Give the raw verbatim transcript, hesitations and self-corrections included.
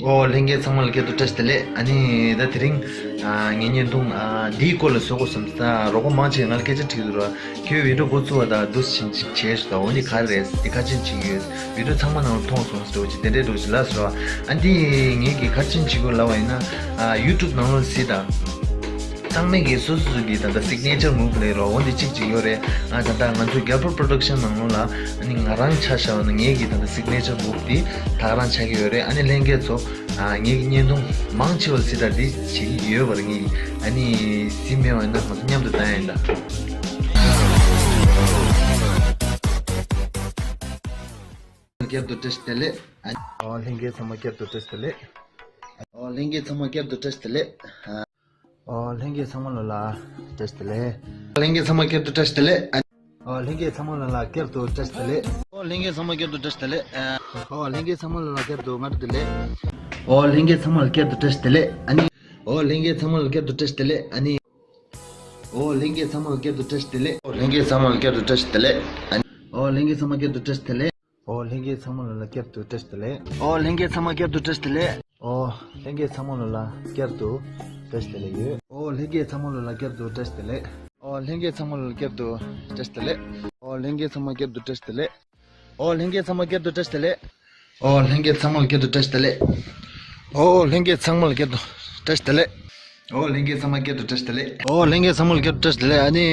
ཨོ་ལྷན་རྒྱས་ཚང་མ་ལ་སྐྱབས་སུ་བཀྲ་ཤིས་བདེ་ལེགས། ཨ་ནི་ད་དེ་རིང་ཨ་ངའི་བརྙན་ཐུང་ཨ་འདིའི་སྐོར་ལ་བཟོ་དགོས་བསམ་ད་རོགས་པ་མང་ཆེ་ང་ལ་སྐད་ཆ་དྲིས་འདུག་ར། ཁྱོད་བི་ཌིའོ་འགོ་བཙུགས་པ་དང་འདུག་སེ་བྱས་ཤག་འོ་འདི་ག་རེ་རེད། འདི་ག་ཅིག་བྱེད་ཀྱི་ཡོད། བི་ཌིའོ་ཚང་མ་ནང་ལ་མཐོང་སོང་ཟེར་བ་ཅིག་དེ་འདྲའི་འདྲ་བོ་ཅིག་ལབ་སོང་ར། ཨ་འདི་ངེད་ཀྱིས་ག་ཅིག་བྱེད་དགོས་ལབ་པ་ཡིན་ན་ཨ་ཡུ་ཊུབ་ནང་ལོགས་གཟིགས་དང་། ཚང་མས་ཀྱི་སོ་སོ་སོ་གི་ད་ལྟ་སིག་ནེ་ཅར་མུབ་ལབ་རོགས་འོ་འདི་གཅིག་གཅིག་ཡོད་རེད། ཨ་ད་ལྟ་ང་ཚོ་རྒྱལ་པོ་པྲོ་ཌག་ཤན་ནང་ལོགས་ལ་ཨ་ནི་ང་རང་ཆ་བཞག་ན་ངེད་ཀྱི་ད་ལྟ་སིག་ནེ་ཅར་མུབ་དེ་ད་ག་རང་ཆགས་ཀྱི་ཡོད་རེད། ཨ་ནི་ལྷན་རྒྱས་ཚོ་ཨ་ངེད་ཀྱི་བརྙན་ཐུང་མང་ཆེ་བ་སྲིད་ད་འདི་བྱེད་ཀྱི་ཡོད་པར་ངེད་ཀྱི་ཨ་ནི་སྲིད་མེད་པ་ཡིན་ན་ང་ཚོ་མཉམ་དུ་བཏང་ཡ་ཡིན་ད། བསྐྱར་དུ་བཀྲ་ཤིས་བདེ་ལེགས། ཨ་ཨོ་ལྷན་རྒྱས་ཚང་མ་བསྐྱར་དུ་བཀྲ་ཤིས་བདེ་ལེགས། ཨོ་ལྷན་རྒྱས་ཚང་མ་བསྐྱར་དུ་བཀྲ་ཤིས་བདེ་ལེགས། ཨོ་ལྷན་རྒྱས་ཚང་མ་ལོ་ལ་བཀྲ་ཤིས་བདེ་ལེགས། ལྷན་རྒྱས་ཚང་མ་བསྐྱར་དུ་བཀྲ་ཤིས་བདེ་ལེགས། ཨོ་ལྷན་རྒྱས་ཚང་མ་ལོ་ལ་བསྐྱར་དུ་བཀྲ་ཤིས་བདེ་ལེགས། ཨོ་ལྷན་རྒྱས་ཚང་མ་བསྐྱར་དུ་བཀྲ་ཤིས་བདེ་ལེགས། ཨོ་ལྷན་རྒྱས་ཚང་མ་ལོ་ལ་བསྐྱར་དུ་སྔ་དྲོ་བདེ་ལེགས། ཨོ་ལྷན་རྒྱས་ཚང་མ་ལ་བསྐྱར་དུ་བཀྲ་ཤིས་བདེ་ལེགས། ཨ་ནི། ཨོ་ལྷན་རྒྱས་ཚང་མ་ལ་བསྐྱར་དུ་བཀྲ་ཤིས་བདེ་ལེགས། ཨ་ནི། ཨོ་ལྷན་རྒྱས་ཚང་མ་ལ་བསྐྱར་དུ་བཀྲ་ཤིས་བདེ་ལེགས། ཨོ་ལྷན་རྒྱས་ཚང་མ་ལ་བསྐྱར་དུ་བཀྲ་ཤིས་བདེ་ལེགས། ཨ་ནི། ཨོ་ལྷན་རྒྱས་ཚང་མ་བསྐྱར་དུ་བཀྲ་ཤིས་བདེ་ལེགས། ཨོ་ལྷན་རྒྱས་ཚང་མ་ལོ་ལ་བསྐྱར་དུ་བཀྲ་ཤིས་བདེ་ལེགས། ཨོ་ལྷན་རྒྱས་ཚང་མ་བསྐྱར་དུ་བཀྲ་ཤིས་བདེ་ལེགས། ཨོ་ལྷན་རྒྱས་ཚང་མ་ལོ་ལ་བསྐྱར་དུ་བཀྲ་ཤིས་བདེ་ལེགས་ཡོད། ཨོ་ལྷན་རྒྱས་ཚང་མ་ལོ་ལ་བསྐྱར་དུ་བཀྲ་ཤིས་བདེ་ལེགས། ཨོ་ལྷན་རྒྱས་ཚང་མ་ལོ་ལ་བསྐྱར་དུ་བཀྲ་ཤིས་བདེ་ལེགས། ཨོ་ལྷན་རྒྱས་ཚང་མ་བསྐྱར་དུ་བཀྲ་ཤིས་བདེ་ལེགས། ཨོ་ལྷན་རྒྱས་ཚང་མ་བསྐྱར་དུ་བཀྲ་ཤིས་བདེ་ལེགས། ཨོ་ལྷན་རྒྱས་ཚང་མ་ལ་བསྐྱར་དུ་བཀྲ་ཤིས་བདེ་ལེགས། ཨོ་ལྷན་རྒྱས་ཚང་མ་བསྐྱར་དུ་བཀྲ་ཤིས་བདེ་ལེགས། ཨོ་ལྷན་རྒྱས་ཚང་མ་ལ་བསྐྱར་དུ་བཀྲ་ཤིས་བདེ་ལེགས། ཨ་ནི།